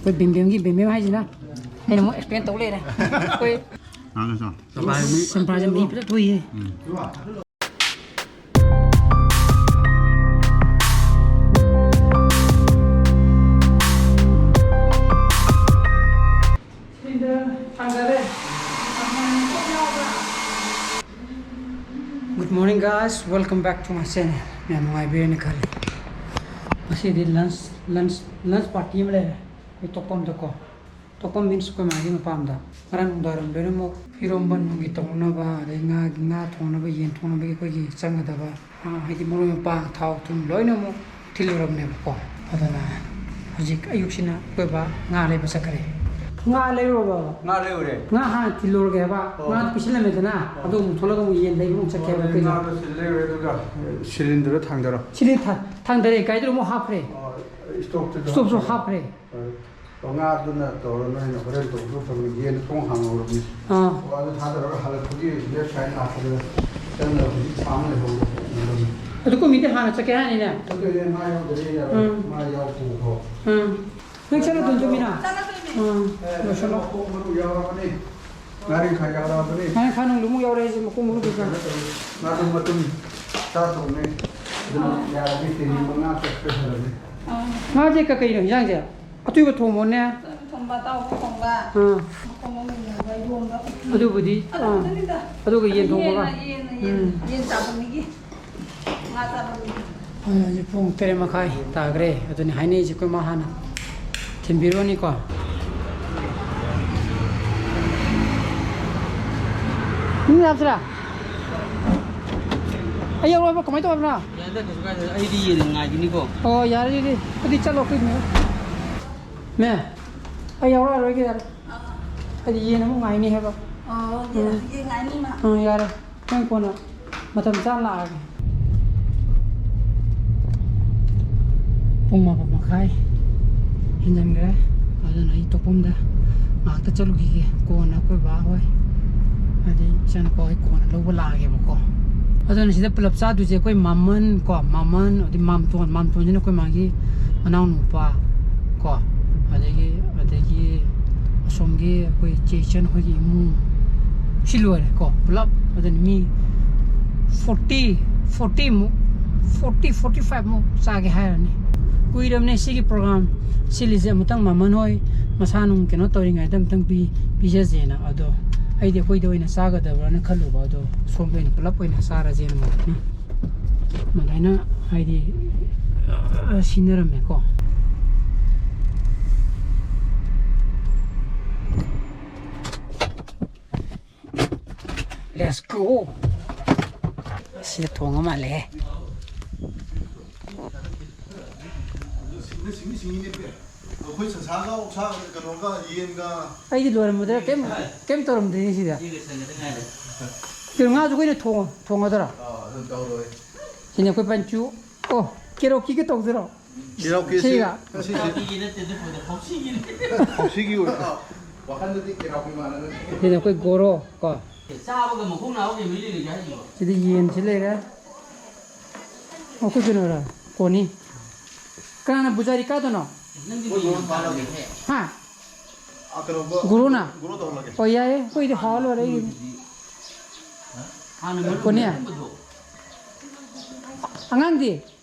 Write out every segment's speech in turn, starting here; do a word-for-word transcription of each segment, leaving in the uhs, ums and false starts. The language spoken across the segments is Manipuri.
ꯑꯩꯈꯣꯏ ꯕꯦꯝꯕꯦꯝꯒꯤ, ꯕꯦꯝꯕꯦꯝ ꯍꯥꯏꯁꯤꯅ ꯑꯩꯅ ꯑꯃꯨꯛ ꯑꯦꯛꯁꯄ꯭ꯂꯦꯟ ꯇꯧ ꯂꯩꯔꯦ꯫ ꯑꯩꯈꯣꯏ ꯉꯥꯡꯉꯁꯨ꯫ ꯆꯝꯄ꯭ꯔꯥꯁꯦ ꯃꯍꯤ ꯐꯖꯅ ꯊꯣꯛꯏꯌꯦ꯫ ꯎꯝ꯫ Good morning, guys, welcome back to my channel. ꯃꯌꯥꯝ ꯅꯨꯡꯉꯥꯏꯕꯤꯔꯦꯅ ꯈꯜꯂꯤ꯫ ꯉꯁꯤꯗꯤ lunch, lunch, lunch party ꯑꯃ ꯂꯩꯔꯦ ꯑꯩꯈꯣꯏ ꯇꯣꯛꯐꯝꯗꯀꯣ꯫ ꯇꯣꯛꯐꯝ means ꯑꯩꯈꯣꯏ ꯃꯥꯒꯤ ꯃꯄꯥꯝꯗ꯫ ꯉꯔꯥꯡ ꯅꯨꯡꯗꯥꯡꯋꯥꯏꯔꯝ ꯂꯣꯏꯅꯃꯛ ꯏꯔꯣꯝꯕ ꯅꯨꯡꯒꯤ ꯇꯧꯅꯕ, ꯑꯗꯩ ꯉꯥ, ꯉꯥ ꯊꯣꯡꯅꯕꯒꯤ, ꯌꯦꯟ ꯊꯣꯡꯅꯕꯒꯤ ꯑꯩꯈꯣꯏꯒꯤ ꯆꯪꯒꯗꯕ, ꯑꯥ, ꯍꯥꯏꯗꯤ ꯃꯔꯣꯏ ꯃꯄꯥꯡ, ꯊꯥꯎ ꯊꯨꯝ ꯂꯣꯏꯅꯃꯛ ꯊꯤꯜꯂꯨꯔꯕꯅꯦꯕꯀꯣ꯫ ꯑꯗꯨꯅ ꯍꯧꯖꯤꯛ ꯑꯌꯨꯛꯁꯤꯅ ꯑꯩꯈꯣꯏ ꯕꯥ ꯉꯥ ꯂꯩꯕ ꯆꯠꯈ꯭ꯔꯦ꯫ ꯉꯥ ꯂꯩꯔꯨꯔꯕ? ꯉꯥ ꯂꯩꯔꯨꯔꯦ꯫ ꯉꯥ ꯍꯥꯟꯅ ꯊꯤꯜꯂꯨꯔꯒꯦ ꯍꯥꯏꯕ꯫ ꯑꯣ꯫ ꯉꯥꯗꯣ ꯄꯤꯁꯤꯜꯂꯝꯃꯦꯗꯅ, ꯑꯣ꯫ ꯑꯗꯨ ꯑꯃꯨꯛ ꯊꯣꯛꯂꯒ ꯑꯃꯨꯛ ꯌꯦꯟ ꯂꯩꯕ ꯑꯃꯨꯛ ꯆꯠꯈ꯭ꯔꯦꯕ ꯑꯩꯈꯣꯏꯁꯦ꯫ ꯉꯥꯗꯣ ꯊꯤꯜ ꯂꯩꯔꯨꯔꯦ, ꯑꯗꯨꯒ ꯁꯤꯂꯤꯟꯗꯔꯗ ꯊꯥꯡꯗꯔꯣ꯫ ꯁꯤꯂꯤꯟꯗꯔ ꯊꯥ-, ꯊꯥꯡꯗꯔꯦ, ꯒꯥꯔꯤꯗꯨꯗ ꯑꯃꯨꯛ ꯍꯥꯞꯈ꯭ꯔꯦ꯫ ꯑꯣ, ꯏꯁꯇꯣꯞꯇꯨꯗ ꯏꯁꯇꯣꯞꯁꯨ ꯍꯥꯞꯈ꯭ꯔꯦ꯫ ꯍꯣꯏ꯫ ꯑꯣ, ꯉꯥꯗꯨꯅ ꯇꯧꯔ ꯅꯣꯏꯅ ꯍꯣꯔꯦꯟ ꯇꯧꯕꯗꯣ ꯐꯪꯉꯤ꯫ ꯌꯦꯟ ꯊꯣꯡ ꯍꯥꯡꯍꯧꯔꯕꯅꯤ꯫ ꯑꯥ꯫ ꯑꯣ, ꯑꯗꯨ ꯊꯥꯗꯔꯒ ꯍꯜꯂꯛꯄꯒꯤ left side ꯂꯥꯛꯄꯗ ꯆꯪꯉꯒ ꯍꯧꯖꯤꯛ ꯁꯥꯡꯅ ꯂꯩꯍꯧꯕꯗꯣ꯫ ꯑꯗꯨ ꯀꯨꯝꯃꯤꯗꯤ ꯍꯥꯟꯅ ꯆꯠꯀꯦ ꯍꯥꯏꯅꯤꯅꯦ꯫ ꯑꯗꯨꯗꯤ ꯃꯥ ꯌꯥꯎꯗ꯭ꯔꯗꯤ ꯌꯥꯔꯣꯏ꯫ ꯎꯝ꯫ ꯃꯥ ꯌꯥꯎ ꯄꯨꯈꯣ꯫ ꯎꯝ꯫ ꯅꯪ ꯆꯠꯂꯗꯣꯏꯅꯤ ꯇꯨꯃꯤꯟꯅ꯫ ꯆꯠꯂꯗꯣꯏꯅꯤ꯫ ꯎꯝ꯫ ꯑꯦ, ꯂꯣꯏꯁꯜꯂꯣ꯫ ꯃꯈꯣꯡ ꯃꯔꯨ ꯌꯥꯎꯔꯕꯅꯤ꯫ ꯉꯥꯔꯤ ꯈꯔ ꯌꯥꯎꯔꯕꯅꯤ꯫ ꯉꯥꯔꯤ ꯈꯔ ꯅꯨꯡꯗꯨꯃꯨꯛ ꯌꯥꯎꯔꯦ ꯍꯥꯏꯁꯦ, ꯃꯈꯣꯡ ꯃꯔꯨ ꯀꯩꯀꯥ꯫ ꯉꯥꯗꯨ ꯃꯇꯨꯝ ꯆꯥ ꯊꯣꯡꯅꯤ꯫ ꯑꯗꯨꯅ ꯌꯥꯔꯗꯤ ꯀꯦꯖꯤ ꯃꯉꯥ ꯆꯠꯄ ꯐꯔꯅꯤ꯫ ꯉꯥꯁꯦ ꯀ-, ꯀꯩꯅꯣ ꯏꯟꯖꯥꯡꯁꯦ? ꯑꯇꯣꯏꯕ ꯊꯣꯡꯕꯅꯦ꯫ ꯑꯇꯣꯏꯕ ꯊꯣꯡꯕ, ꯑꯇꯥꯎꯕ ꯊꯣꯡꯕ꯫ ꯑꯥ꯫ ꯃꯈꯣꯡ ꯃꯔꯨ ꯌꯥꯎꯕ ꯏꯔꯣꯝꯕ꯫ ꯑꯗꯨꯕꯨꯗꯤ, ꯑꯗꯨ ꯑꯥ꯫ ꯈꯛꯇꯅꯤꯗ꯫ ꯑꯗꯨꯒ ꯌꯦꯟ ꯊꯣꯡꯕꯒ꯫ ꯌꯦꯟ, ꯌꯦꯟ, ꯎꯝ꯫ ꯌꯦꯟ ꯆꯥꯐꯝꯒꯤ꯫ ꯉꯥ ꯆꯥꯐꯝꯒꯤ꯫ ꯍꯣꯏ, ꯍꯧꯖꯤꯛ ꯄꯨꯡ ꯇꯔꯦꯠ ꯃꯈꯥꯏ ꯇꯥꯈ꯭ꯔꯦ꯫ ꯑꯗꯨꯅꯤ ꯍꯥꯏꯅꯩꯁꯦ, ꯑꯩꯈꯣꯏ ꯃꯥ ꯍꯥꯟꯅ ꯊꯤꯟꯕꯤꯔꯨꯔꯅꯤꯀꯣ꯫ ꯅꯪ ꯂꯥꯛꯇ꯭ꯔꯥ? ꯑꯩ ꯌꯧꯔꯛꯑꯕ? ꯀꯃꯥꯏꯅ ꯇꯧꯔꯕꯅꯣ? ꯌꯥꯏꯗ, ꯀꯩꯁꯨ ꯀꯥꯏꯗꯦ꯫ ꯑꯩꯗꯤ ꯌꯦꯟ ꯉꯥꯏꯒꯤꯅꯤꯀꯣ꯫ ꯑꯣ, ꯌꯥꯔꯦ ꯑꯗꯨꯗꯤ꯫ ꯑꯗꯨꯗꯤ ꯆꯠꯂꯣ, ꯑꯩꯈꯣꯏ ꯃꯦ-, ꯃꯦ, ꯑꯩ ꯌꯥꯎꯔꯛꯑꯔꯣꯏꯒꯦ, ꯌꯥꯔꯦ꯫ ꯑꯩꯗꯤ ꯌꯦꯟ ꯑꯃꯨꯛ ꯉꯥꯏꯅꯤ ꯍꯥꯏꯕ꯫ ꯑꯣ, ꯌꯦꯟ, ꯎꯝ꯫ ꯌꯦꯟ ꯉꯥꯏꯅꯤ ꯃꯥ꯫ ꯎꯝ, ꯌꯥꯔꯦ꯫ ꯅꯪ ꯀꯣꯟꯅ ꯃꯇꯝ ꯆꯥꯅ ꯂꯥꯛꯑꯒꯦ꯫ ꯄꯨꯡ ꯃꯥꯄꯟ ꯃꯈꯥꯏ ꯍꯦꯟꯖꯟꯈ꯭ꯔꯦ꯫ ꯑꯗꯨꯅ ꯑꯩ ꯇꯣꯛꯐꯝꯗ ꯉꯥꯏꯍꯥꯛꯇ ꯆꯠꯂꯨꯈꯤꯒꯦ꯫ ꯀꯣꯟꯅ ꯑꯩꯈꯣꯏ ꯕꯥ ꯍꯣꯏ, ꯍꯥꯏꯗꯤ ꯏꯆꯥꯅꯨꯄꯥ ꯍꯣꯏ ꯀꯣꯟꯅ ꯂꯧꯕ ꯂꯥꯛꯑꯒꯦꯕꯀꯣ꯫ ꯑꯗꯨꯅ ꯁꯤꯗ ꯄꯨꯂꯞ ꯆꯥꯗꯣꯏꯁꯦ ꯑꯩꯈꯣꯏ ꯃꯥꯃꯟ ꯀꯣ, ꯃꯥꯃꯟ, ꯑꯗꯩ ꯃꯥꯝꯇꯣꯟ, ꯃꯥꯝꯇꯣꯟꯁꯤꯅ ꯑꯩꯈꯣꯏ ꯃꯥꯒꯤ ꯃꯅꯥꯎꯅꯨꯄꯥ ꯀꯣ, ꯑꯗꯒꯤ ꯑꯁꯣꯝꯒꯤ ꯑꯩꯈꯣꯏ ꯆꯦ ꯏꯆꯟ ꯍꯣꯏꯒꯤ ꯏꯃꯨꯡ ꯁꯤ ꯂꯣꯏꯔꯦꯀꯣ ꯄꯨꯂꯞ꯫ ꯑꯗꯨꯅ ꯃꯤ ꯐꯣꯔꯇꯤ, ꯐꯣꯔꯇꯤꯃꯨꯛ, ꯐꯣꯔꯇꯤ, ꯐꯣꯔꯇꯤ ꯐꯥꯏꯚꯃꯨꯛ ꯆꯥꯒꯦ ꯍꯥꯏꯔꯅꯤ꯫ ꯀꯨꯏꯔꯕꯅꯦ ꯁꯤꯒꯤ ꯄ꯭ꯔꯣꯒ꯭ꯔꯥꯝ ꯁꯤꯜꯂꯤꯁꯦ꯫ ꯑꯃꯨꯛꯇꯪ ꯃꯃꯟ ꯍꯣꯏ ꯃꯁꯥ ꯅꯨꯡ ꯀꯩꯅꯣ ꯇꯧꯔꯤꯉꯩꯗ ꯑꯃꯨꯛꯇꯪ ꯄꯤ-, ꯄꯤꯖꯁꯦꯅ꯫ ꯑꯗꯣ ꯑꯩꯗꯤ ꯑꯩꯈꯣꯏꯗ ꯑꯣꯏꯅ ꯆꯥꯒꯗꯕ꯭ꯔꯥꯅ ꯈꯜꯂꯨꯕ, ꯑꯗꯣ ꯁꯣꯝꯗ ꯑꯣꯏꯅ ꯄꯨꯂꯞ ꯑꯣꯏꯅ ꯆꯥꯔꯁꯦꯅ꯫ ꯑꯗꯨꯃꯥꯏꯅ ꯍꯥꯏꯗꯤ, ꯑ, ꯁꯤꯟꯅꯔꯝꯃꯦꯀꯣ꯫ Let's go. ꯁꯤꯗ ꯊꯣꯡꯉ ꯃꯥꯜꯂꯦꯍꯦ꯫ ꯑꯩꯈꯣꯏ ꯁꯟꯁꯥꯒ ꯑꯣꯛꯁꯥ ꯀꯩꯅꯣꯒ ꯌꯦꯟꯒ꯫ ꯑꯩꯗꯤ ꯂꯣꯏꯔꯝꯕꯗ ꯀꯩꯝ, ꯀꯩꯝ ꯇꯧꯔꯝꯗꯦ ꯁꯤꯗ꯫ ꯀꯩꯅꯣ ꯉꯥꯁꯨ ꯑꯩꯈꯣꯏꯅ ꯊꯣꯡꯉ-, ꯊꯣꯡꯉꯗꯣꯏꯔꯣ? ꯑꯥ, ꯑꯗꯨꯝ ꯇꯧꯔꯣꯏ꯫ ꯁꯤꯅ ꯑꯩꯈꯣꯏ ꯄꯟꯆꯨ꯫ ꯑꯣ, ꯀꯦꯔꯣꯀꯤꯒ ꯇꯧꯗꯣꯏꯔꯣ? ꯀꯦꯔꯣꯀꯤꯁꯤ ꯁꯤꯒ? ꯉꯁꯤꯁꯦ ꯀꯦꯔꯣꯀꯤꯒꯤ ꯅꯠꯇꯦ, ꯑꯗꯨ ꯐꯥꯎꯗ ꯍꯥꯎꯁꯤꯒꯤꯅꯤ꯫ ꯍꯥꯎꯁꯤꯒꯤ ꯑꯣꯏꯕ꯫ ꯋꯥꯈꯜꯗꯗꯤ ꯀꯦꯔꯣꯀꯤ ꯃꯥꯟꯅꯗꯣꯏꯅꯤ꯫ ꯁꯤꯅ ꯑꯩꯈꯣꯏ ꯒꯣꯔꯣ ꯀꯣ꯫ ꯆꯥꯕꯒ ꯃꯈꯣꯡ ꯅꯥꯕꯒ ꯃꯔꯤ ꯂꯩꯅꯗꯦ ꯍꯥꯏꯁꯤꯕꯣ꯫ ꯁꯤꯗꯤ ꯌꯦꯟꯁꯤ ꯂꯩꯔꯦ꯫ ꯑꯩꯈꯣꯏ ꯀꯩꯅꯣꯔ? ꯀꯣꯅꯤ꯫ ꯀꯅꯥꯅ ꯕꯨꯖꯥꯔꯤ ꯀꯥꯗꯣꯏꯅꯣ? ꯅꯪꯗꯤ ꯃꯣꯏ ꯒꯣꯔꯣ ꯇꯥꯔꯒꯦ꯫ ꯍꯥ? ꯑꯥ, ꯀꯩꯅꯣ, ꯒꯣ-, ꯒꯣꯔꯣꯅ? ꯒꯣꯔꯣ ꯇꯧꯍꯜꯂꯒꯦ꯫ ꯑꯣ, ꯌꯥꯏꯌꯦ꯫ ꯑꯩꯈꯣꯏꯗꯤ ꯍꯥꯎ ꯂꯣꯏꯔꯦ ꯑꯩꯒꯤꯗꯤ꯫ ꯍꯥꯟꯅ ꯃꯔꯨ ꯀꯣꯅꯤ? ꯑꯣꯏꯔꯝꯕꯗꯣ꯫ ꯑꯉꯥꯡꯗꯤ?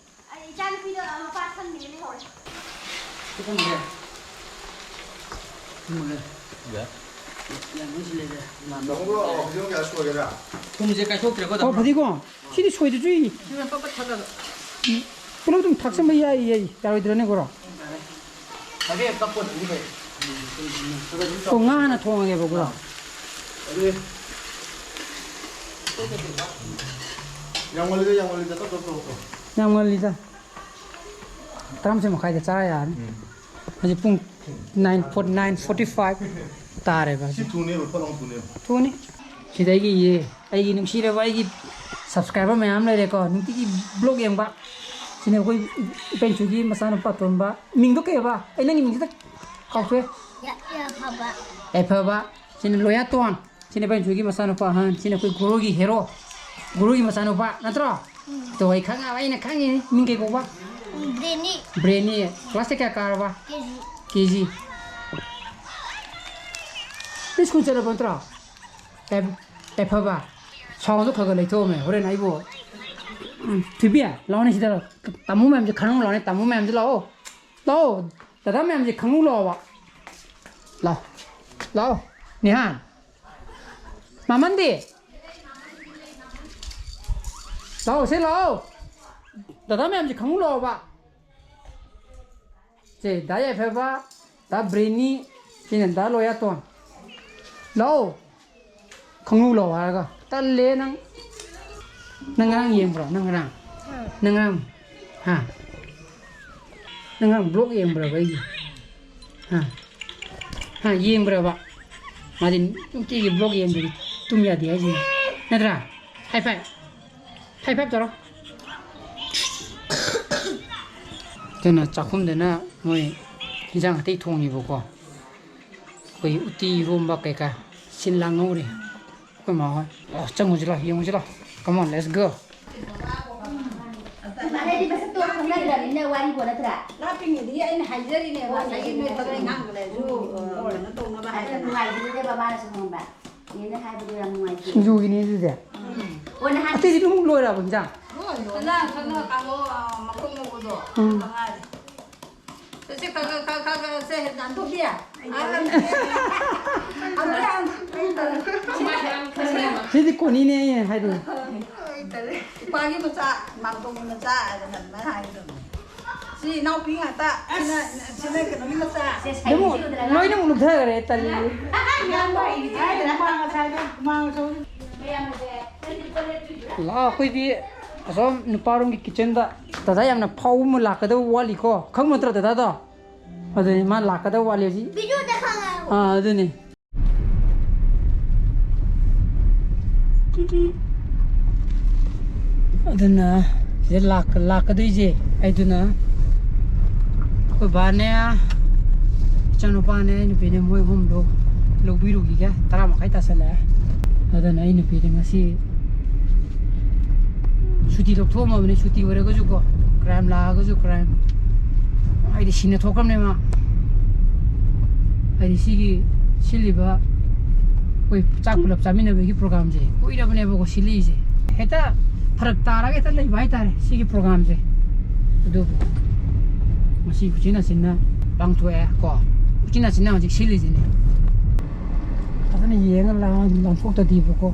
ꯑꯩ ꯏꯆꯥꯅꯨꯄꯤꯗꯣ ꯃꯄꯥ ꯁꯪꯗꯦꯅ ꯂꯩꯍꯧꯔꯦ꯫ ꯁꯤ ꯊꯝꯃꯒꯦ꯫ ꯊꯝꯃꯒꯦ꯫ ꯌꯥꯝ ꯂꯣꯏ ꯁꯤꯜꯂꯦꯗ꯫ ꯇꯥꯃꯣ, ꯍꯧꯖꯤꯛ ꯀꯌꯥ ꯁꯨꯔꯒꯦꯗ? ꯊꯨꯝꯁꯦ ꯀꯥꯏꯊꯣꯛꯇ꯭ꯔꯦꯀꯣ, ꯑꯣ, ꯇꯥꯃꯣ? ꯐꯗꯤꯒꯣꯝ꯫ ꯁꯤꯗꯤ ꯁꯣꯏꯗꯁꯨ ꯏ-, ꯄꯠ ꯄꯠ ꯊꯠꯂꯒ꯫ ꯄꯨꯂꯞ ꯑꯗꯨꯝ ꯊꯥꯛꯆꯟꯕ ꯌꯥꯏ, ꯌꯥꯏ꯫ ꯌꯥꯔꯣꯏꯗ꯭ꯔꯅꯦ, ꯒꯣꯔꯣ? ꯍꯥꯏꯐꯦꯠ ꯀꯛꯄ ꯑꯗꯨꯝ ꯐꯩ꯫ ꯑꯣ, ꯉꯥ ꯍꯥꯟꯅ ꯊꯣꯡꯉꯒꯦꯕ, ꯒꯣꯔꯣ? ꯑꯗꯨꯗꯤ ꯌꯥꯝ ꯉꯜꯂꯤꯗ, ꯌꯥꯝ ꯉꯜꯂꯤꯗ, ꯇꯞ ꯇꯞ ꯇꯧ, ꯇꯧ꯫ ꯌꯥꯝ ꯉꯜꯂꯤꯗ꯫ ꯇꯔꯥꯃꯥꯊꯣꯏ ꯃꯈꯥꯏꯗ ꯆꯥ ꯌꯥꯔꯅꯤ꯫ ꯎꯝ꯫ ꯍꯧꯖꯤꯛ ꯄꯨꯡ nine forty, nine forty-five ꯇꯥꯔꯦꯕ ꯁꯤ ꯍꯧꯖꯤꯛ꯫ ꯊꯨꯅꯦꯕ, ꯐꯠ ꯂꯥꯎ ꯊꯨꯅꯦꯕ꯫ ꯊꯨꯅꯤ꯫ ꯁꯤꯗ ꯑꯩꯒꯤ ꯌꯦ-, ꯑꯩꯒꯤ ꯅꯨꯡꯁꯤꯔꯕ ꯑꯩꯒꯤ subscriber ꯃꯌꯥꯝ ꯂꯩꯔꯦꯀꯣ, ꯅꯨꯡꯇꯤꯒꯤ vlog ꯌꯦꯡꯕ꯫ ꯁꯤꯅ ꯑꯩꯈꯣꯏ ꯏꯄꯦꯟꯆꯨꯒꯤ ꯃꯆꯥꯅꯨꯄꯥ ꯑꯇꯣꯟꯕ꯫ ꯃꯤꯡꯗꯣ ꯀꯩ ꯍꯥꯏꯕ? ꯑꯩ ꯅꯪꯒꯤ ꯃꯤꯡꯁꯤꯗ ꯀꯥꯎꯊꯣꯛꯑꯦ꯫ ꯌꯥ-, ꯌꯥꯐꯕ꯫ ꯌꯥꯏꯐꯕ꯫ ꯁꯤꯅ ꯂꯣꯌꯥꯇꯣꯟ꯫ ꯁꯤꯅ ꯏꯄꯦꯟꯆꯨꯒꯤ ꯃꯆꯥꯅꯨꯄꯥ ꯑꯍꯟ꯫ ꯁꯤꯅ ꯑꯩꯈꯣꯏ ꯒꯨꯔꯨꯒꯤ ꯍꯦꯔꯣ꯫ ꯒꯨꯔꯨꯒꯤ ꯃꯆꯥꯅꯨꯄꯥ ꯅꯠꯇ꯭ꯔꯣ? ꯎꯝ꯫ ꯇꯣ, ꯑꯩ ꯈꯪꯉꯕ, ꯑꯩꯅ ꯈꯪꯉꯤꯅꯤ꯫ ꯃꯤꯡ ꯀꯩ ꯀꯧꯕ? ꯎꯝ, ꯕ꯭ꯔꯦꯅꯤ꯫ ꯕ꯭ꯔꯦꯅꯤ꯫ Class ꯀꯌꯥ ꯀꯥꯔꯕ? ꯀꯦ ꯖꯤ꯫ ꯀꯦ ꯖꯤ꯫ ꯅꯪ ꯁ꯭ꯀꯨꯜ ꯆꯠꯂꯕ ꯅꯠꯇ꯭ꯔꯣ? ꯌꯥꯏ-, ꯌꯥꯏꯐꯕ, ꯁꯥꯎꯟꯗꯣ ꯈꯔ ꯈꯔ ꯂꯩꯊꯣꯛꯑꯝꯃꯦ, ꯍꯣꯔꯦꯟ ꯑꯩꯕꯨ꯫ ꯎꯝ, ꯊꯣꯏꯕꯤ, ꯂꯥꯛꯑꯣꯅꯦ ꯁꯤꯗ ꯂꯥꯛꯑꯣ꯫ ꯇꯥꯃꯣ ꯃꯌꯥꯝꯁꯦ ꯈꯪꯍꯜꯂꯨ ꯂꯥꯛꯑꯣꯅꯦ, ꯇꯥꯃꯣ ꯃꯌꯥꯝꯁꯦ ꯂꯥꯛꯑꯣ꯫ ꯂꯥꯛꯑꯣ꯫ ꯗꯗꯥ ꯃꯌꯥꯝꯁꯦ ꯈꯪꯍꯜꯂꯨ ꯂꯥꯛꯑꯣꯕ꯫ ꯂꯥꯛꯑꯣ꯫ ꯂꯥꯛꯑꯣ꯫ ꯅꯤꯍꯥꯟ꯫ ꯃꯥꯃꯟꯗꯤ? ꯂꯥꯛꯑꯣ, ꯁꯤ ꯂꯥꯛꯑꯣ꯫ ꯗꯗꯥ ꯃꯌꯥꯝꯁꯦ ꯈꯪꯍꯜꯂꯨ ꯂꯥꯛꯑꯣꯕ꯫ ꯁꯦ, ꯗꯥ ꯌꯥꯏꯐꯕ, ꯗꯥ ꯕ꯭ꯔꯦꯅꯤ, ꯁꯤꯅ ꯗꯥ ꯂꯣꯌꯥꯇꯣꯟ꯫ ꯂꯥꯛꯑꯣ꯫ ꯈꯪꯂꯨ ꯂꯥꯛꯑꯣ ꯍꯥꯏꯔꯒ꯫ ꯇꯜꯂꯦ ꯅꯪ꯫ ꯅꯪ ꯉꯔꯥꯡ ꯌꯦꯡꯕ꯭ꯔꯣ? ꯅꯪ ꯉꯔꯥꯡ? ꯅꯪ ꯉꯔꯥꯡ? ꯍꯥ? ꯅꯪ ꯉꯔꯥꯡ ꯕ꯭ꯂꯣꯛ ꯌꯦꯡꯕ꯭ꯔꯕ ꯑꯩꯒꯤ? ꯍꯥ? ꯍꯥ, ꯌꯦꯡꯕ꯭ꯔꯕ? ꯃꯥꯗꯤ ꯅꯨꯡꯇꯤꯒꯤ ꯕ꯭ꯂꯣꯛ ꯌꯦꯡꯗ꯭ꯔꯗꯤ ꯇꯨꯝ ꯌꯥꯗꯦ ꯍꯥꯏꯁꯤꯅꯤ꯫ ꯅꯠꯇ꯭ꯔꯥ? ꯍꯥꯏ ꯐꯥꯏ꯫ ꯍꯥꯏ ꯐꯥꯏꯚ ꯇꯧꯔꯣ꯫ ꯑꯗꯨꯅ ꯆꯥꯛꯈꯨꯝꯗꯅ ꯃꯣꯏ ꯏꯟꯖꯥꯡ ꯑꯇꯩ ꯊꯣꯡꯉꯤꯕꯀꯣ꯫ ꯑꯩꯈꯣꯏ ꯎꯇꯤ, ꯏꯔꯣꯝꯕ ꯀꯩꯀꯥ ꯁꯤꯜ ꯂꯥꯡꯍꯧꯔꯤ ꯑꯩꯈꯣꯏ ꯃꯥ ꯍꯣꯏ꯫ ꯑꯣ, ꯆꯪꯉꯨꯁꯤ ꯂꯥꯎ, ꯌꯦꯡꯉꯨꯁꯤ ꯂꯥꯎ꯫ Come on, let's go. ꯍꯥꯏꯗꯤ ꯃꯁꯛꯇꯣ ꯈꯪꯅꯗ꯭ꯔꯕꯅꯤꯅ ꯋꯥꯔꯤꯕꯣ ꯅꯠꯇ꯭ꯔꯥ? ꯂꯥꯞꯄꯤꯉꯩꯗꯒꯤ ꯑꯩꯅ ꯍꯥꯏꯖꯔꯤꯅꯦꯕ, ꯉꯁꯥꯏꯒꯤ ꯅꯣꯏ ꯊꯕꯛ ꯏꯪꯈꯥꯡꯗ ꯂꯩꯔꯁꯨ, ꯑ, ꯀꯩꯅꯣ ꯇꯧꯅꯕ ꯑꯗꯨ ꯍꯥꯏꯗꯅ꯫ ꯅꯨꯡꯉꯥꯏꯖꯗꯦꯕ ꯃꯥꯅꯁꯨ ꯈꯪꯕ꯭ꯔꯥ? ꯅꯦꯅꯦ ꯍꯥꯏꯕꯗꯣ ꯌꯥꯝ ꯅꯨꯡꯉꯥꯏꯇꯦ꯫ ꯁꯤꯡꯖꯨꯒꯤꯅꯤ ꯑꯗꯨꯗꯤ꯫ ꯑꯣ, ꯅꯍꯥꯟ ꯑꯇꯩꯗꯤ ꯑꯗꯨꯝ ꯂꯣꯏꯔꯕ ꯏꯟꯖꯥꯡ? ꯂꯣꯏ, ꯂꯣꯏ꯫ ꯈꯅꯥ, ꯈꯅꯥ ꯀꯥꯡꯍꯧ, ꯑ, ꯃꯀꯣꯛ ꯉꯧꯕꯗꯣ, ꯎꯝ꯫ ꯑꯗꯨ ꯃꯉꯥꯏꯔꯦ꯫ ꯁꯦ, ꯁꯦ, ꯈꯔ, ꯈꯔ, ꯈꯔ, ꯈꯔ, ꯁꯦ, ꯅꯥꯟꯊꯣꯛꯄꯤ꯫ ꯑꯥ, ꯑꯃꯨꯛ ꯍꯟ-, ꯁꯤꯗꯤ ꯀꯣꯅꯤꯅꯦ ꯑꯩꯅ ꯍꯥꯏꯗꯣ꯫ ꯅꯨꯄꯥꯒꯤ ꯃꯆꯥ, ꯃꯥꯝꯇꯣꯝꯒꯤ ꯃꯆꯥ ꯍꯥꯏꯗꯅ ꯑꯗꯨꯃꯥꯏꯅ ꯍꯥꯏꯒꯗꯕꯅꯤ꯫ ꯁꯤ ꯏꯅꯥꯎꯄꯤ ꯉꯥꯛꯇ, ꯁꯤꯅ, ꯁꯤꯅ ꯀꯩꯅꯣꯒꯤ ꯃꯆꯥ꯫ ꯑꯗꯨꯕꯨ ꯂꯣꯏꯅ ꯑꯃꯨꯛ ꯂꯨꯞꯊꯈ꯭ꯔꯦ, ꯇꯜꯂꯤ꯫ ꯏꯌꯥꯝꯕ ꯍꯥꯏꯗꯤ ꯍꯥꯏꯗ꯭ꯔꯥ? ꯍꯨꯃꯥꯡ ꯁꯧꯔꯤ꯫ ꯂꯥꯛꯑꯣ, ꯑꯩꯈꯣꯏꯗꯤ ꯑꯁꯣꯝ ꯅꯨꯄꯥꯔꯣꯝꯒꯤ ꯀꯤꯠꯆꯟꯗ꯫ ꯗꯗꯥ ꯌꯥꯝꯅ ꯐꯥꯎꯕ ꯑꯃ ꯂꯥꯛꯀꯗꯕ ꯋꯥꯠꯂꯤꯀꯣ꯫ ꯈꯪꯕ ꯅꯠꯇ꯭ꯔꯣ ꯗꯗꯥꯗꯣ? ꯑꯗꯨꯅꯤ, ꯃꯥ ꯂꯥꯛꯀꯗꯕ ꯋꯥꯠꯂꯤ ꯍꯧꯖꯤꯛ꯫ ꯚꯤꯗꯤꯑꯣꯗ ꯈꯪꯉꯦ꯫ ꯑꯥ, ꯑꯗꯨꯅꯤ꯫ ꯑꯗꯨꯅ ꯁꯤꯗ ꯂꯥꯛ-, ꯂꯥꯛꯀꯗꯣꯏꯁꯦ ꯑꯩꯗꯨꯅ ꯑꯩꯈꯣꯏ ꯕꯥꯅꯦ, ꯏꯆꯥꯅꯨꯄꯥꯅꯦ, ꯑꯩ ꯅꯨꯄꯤꯅꯦ, ꯃꯣꯏ ꯑꯍꯨꯝꯗꯣ ꯂꯧꯕꯤꯔꯨꯈꯤꯒꯦ꯫ ꯇꯔꯥ ꯃꯈꯥꯏ ꯇꯥꯁꯜꯂꯛꯑꯦ꯫ ꯑꯗꯨꯅ ꯑꯩ ꯅꯨꯄꯤꯗꯤ ꯉꯁꯤ ꯁꯨꯇꯤ ꯂꯧꯊꯣꯛꯑꯝꯃꯕꯅꯤ꯫ ꯁꯨꯇꯤ ꯑꯣꯏꯔꯒꯁꯨꯀꯣ, ꯀ꯭ꯔꯥꯏꯝ ꯂꯥꯛꯑꯒꯁꯨ ꯀ꯭ꯔꯥꯏꯝ, ꯍꯥꯏꯗꯤ ꯁꯤꯡꯅ ꯊꯣꯛꯈ꯭ꯔꯕꯅꯦ ꯃꯥ꯫ ꯍꯥꯏꯗꯤ ꯁꯤꯒꯤ ꯁꯤꯜꯂꯤꯕ ꯑꯩꯈꯣꯏ ꯆꯥꯛ ꯄꯨꯂꯞ ꯆꯥꯃꯤꯟꯅꯕꯒꯤ ꯄ꯭ꯔꯣꯒꯥꯝꯁꯦ ꯀꯨꯏꯔꯕꯅꯦꯕꯀꯣ ꯁꯤꯜꯂꯤꯁꯦ꯫ ꯍꯦꯛꯇ ꯐꯔꯛ ꯇꯥꯔꯒ ꯍꯦꯛꯇ ꯂꯩꯕ ꯍꯥꯏꯇꯥꯔꯦ ꯁꯤꯒꯤ ꯄ꯭ꯔꯣꯒꯥꯝꯁꯦ꯫ ꯑꯗꯨꯕꯨ ꯉꯁꯤ ꯎꯆꯤꯟ ꯅꯥꯆꯤꯟꯅ ꯄꯥꯡꯊꯣꯛꯑꯦ ꯀꯣ꯫ ꯎꯆꯤꯟ ꯅꯥꯆꯤꯟꯅ ꯍꯧꯖꯤꯛ ꯁꯤꯜꯂꯤꯁꯤꯅꯦ꯫ ꯐꯖꯅ ꯌꯦꯡꯉ ꯂꯥꯡ-, ꯂꯥꯡꯊꯣꯛꯇꯗꯤꯕꯀꯣ꯫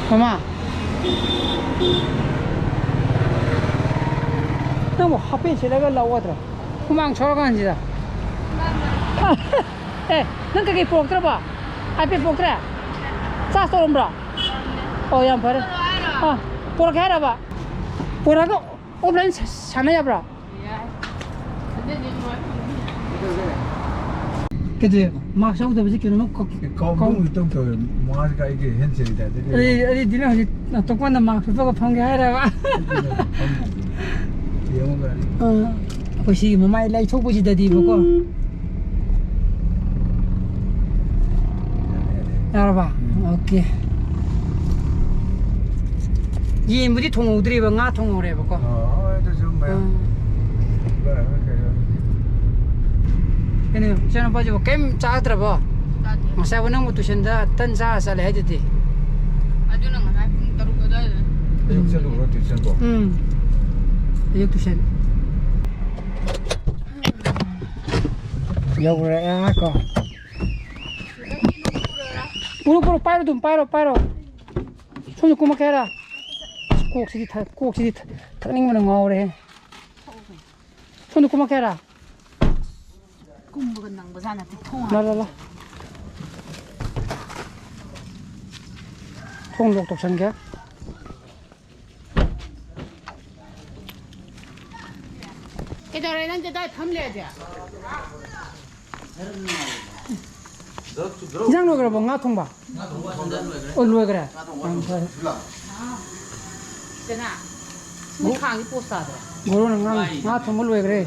ꯃꯃꯥ, ꯅꯪꯕꯨ ꯍꯥꯞꯄꯦꯟ ꯁꯦꯠꯂꯒ ꯂꯥꯛꯑꯣꯗ꯭ꯔꯣ? ꯍꯨꯃꯥꯡ ꯁꯧꯔꯀꯥꯟꯁꯤꯗ꯫ ꯑꯦ, ꯅꯪ ꯀꯩꯀꯩ ꯄꯨꯔꯛꯇ꯭ꯔꯕ? ꯍꯥꯏꯐꯦꯠ ꯄꯨꯔꯛꯇ꯭ꯔꯦ? ꯆꯥꯔꯖ ꯇꯧꯔꯝꯕ꯭ꯔꯣ? ꯑꯣ, ꯌꯥꯝ ꯐꯔꯦ꯫ ꯑꯥ, ꯄꯨꯔꯛꯀꯦ ꯍꯥꯏꯔꯕ? ꯄꯨꯔꯛꯑꯒ ꯑꯣꯐꯂꯥꯏꯟ ꯁꯥꯟꯅ ꯌꯥꯕ꯭ꯔꯥ? ꯀꯩꯗꯧꯋꯦꯕ? ꯃꯥꯛꯁ ꯌꯥꯎꯗꯕꯁꯦ ꯀꯩꯅꯣꯝꯃ ꯀ-, ꯀꯥꯎꯗꯧ ꯀꯥꯎ-, ꯏꯇꯧ ꯇꯧꯋꯦ꯫ ꯃꯥꯁꯦ ꯀꯥꯏꯒꯦ ꯍꯦꯟ ꯁꯦꯅꯤꯇꯥꯏꯖꯔ ꯀꯩꯀꯩ ꯑꯩ, ꯌꯥꯎꯗꯦ꯫ ꯑꯩ ꯗꯤꯅ ꯍꯧꯖꯤꯛ ꯇꯣꯛꯄꯥꯟꯗ ꯃꯥꯛꯁ ꯎꯞꯄꯒ ꯐꯝꯒꯦ ꯍꯥꯏꯔꯕ? ꯑꯗꯨꯅ ꯐꯝꯗ꯭ꯔꯤꯁꯦ꯫ ꯌꯦꯡꯉꯨ ꯒꯥꯔꯤ꯫ ꯑ, ꯑꯩꯈꯣꯏ ꯁꯤꯒꯤ ꯃꯃꯥꯏ ꯂꯩꯊꯣꯛꯄꯁꯤꯗꯗꯤꯕꯀꯣ꯫ ꯌꯥꯔꯦ, ꯌꯥꯔꯦ꯫ ꯌꯥꯔꯕ? ꯎꯝ꯫ ꯑꯣꯀꯦ꯫ ꯌꯦꯟꯕꯨꯗꯤ ꯊꯣꯡꯍꯧꯗ꯭ꯔꯤꯕ, ꯉꯥ ꯊꯣꯡꯍꯧꯔꯦꯕꯀꯣ꯫ ꯑꯣ, ꯍꯣꯏ, ꯑꯗꯨꯁꯨ ꯃꯌꯥꯝ ꯎꯝ꯫ ꯂꯣꯏꯔꯒ ꯀꯩꯅꯣ꯫ ꯀꯩꯅꯣ, ꯏꯆꯥꯅꯨꯄꯥꯁꯤꯕꯨ ꯀꯩꯝ ꯆꯥꯗ꯭ꯔꯕꯣ? ꯆꯥꯗꯦ꯫ ꯉꯁꯥꯏꯕꯨ ꯅꯪꯕꯨ ꯇꯨꯏꯁꯟꯗ ꯇꯟ ꯆꯥꯔ ꯆꯠꯂꯦ ꯍꯥꯏꯗꯨꯗꯤ꯫ ꯑꯗꯨꯅ ꯉꯁꯥꯏ ꯄꯨꯡ ꯇꯔꯨꯛ ꯑꯗꯨꯋꯥꯏꯗ꯫ ꯑꯌꯨꯛ ꯆꯠꯂꯨꯕ꯭ꯔꯣ ꯇꯨꯏꯁꯟꯕꯣ? ꯎꯝ꯫ ꯑꯌꯨꯛ ꯇꯨꯏꯁꯟ꯫ ꯌꯧꯔꯛꯑꯦ ꯀꯣ꯫ ꯄꯨꯔꯣ, ꯄꯨꯔꯣ, ꯄꯥꯏꯔꯣ ꯑꯗꯨꯝ, ꯄꯥꯏꯔꯣ, ꯄꯥꯏꯔꯣ꯫ ꯁꯣꯝꯗ ꯀꯨꯝꯃꯛꯀꯦ ꯍꯥꯏꯔ? ꯀꯣꯛꯁꯤꯗꯤ ꯊ-, ꯀꯣꯛꯁꯤꯗꯤ ꯊ-, ꯊꯛꯅꯤꯡꯕꯅ ꯉꯥꯎꯔꯦ꯫ ꯁꯣꯝꯗ ꯀꯨꯝꯃꯛꯀꯦ ꯍꯥꯏꯔ? ꯀꯨꯝꯕꯒ ꯅꯪꯕꯖꯥꯠ ꯅꯠꯇꯦ, ꯊꯣꯡ ꯂꯥ, ꯂꯥ, ꯂꯥ꯫ ꯊꯣꯡ ꯂꯣꯛ ꯇꯧꯁꯟꯒꯦ꯫ ꯀꯩꯗꯧꯔꯦ ꯅꯪꯗꯤ ꯑꯗꯥꯏ ꯐꯝ ꯂꯩꯔꯗꯤ? ꯏꯟꯖꯥꯡ ꯂꯣꯏꯈ꯭ꯔꯕꯣ? ꯉꯥ ꯊꯣꯡꯕ? ꯑꯣ, ꯂꯣꯏꯈ꯭ꯔꯦ꯫ ꯌꯥꯝ ꯐꯔꯦ꯫ ꯆꯦꯅꯥ, ꯃꯣꯏ ꯈꯥꯡꯁꯦ ꯄꯣꯁ ꯇꯥꯗ꯭ꯔꯣ? ꯒꯣꯔꯣꯅ ꯉꯥ, ꯉꯥ ꯊꯣꯡꯕ ꯂꯣꯏꯈ꯭ꯔꯦ꯫